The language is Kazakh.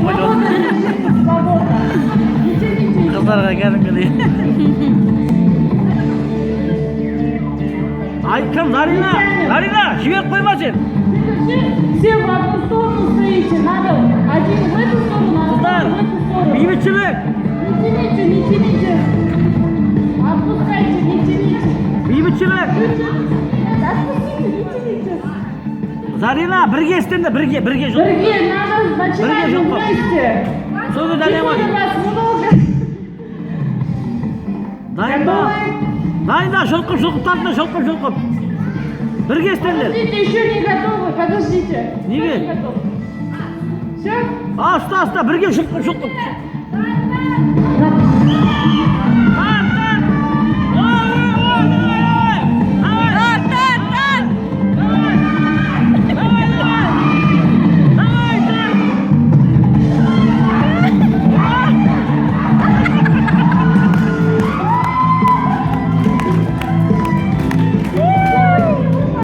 Свободно держите, свободно. Не тяните. Қыздарға кәдімгідей. Ай, кім? Зарина, Зарина, жіберіп қойма сен. Все, все в одну сторону стоите. Надо один в эту сторону, а Қыздар, второй в эту сторону. Бейбітшілік. Не тяните, не тяните. Отпускайте, не тяните. Бейбітшілік. Отпустите, не тяните. Зарина, бірге істеңдер, бірге, бірге жұлқып. Бірге, надо начинать Бірге жұлқып. Вместе. Соны Тем дәлем. Более вас много. Дайында. Готовы? Дайында, жұлқып, жұлқып тартыңдар, жұлқып, жұлқып. Бірге істеңдер. Подождите, еще не готовы, подождите. Кто Неге? не готов? Все? Аста, аста, бірге жұлқып, жұлқып.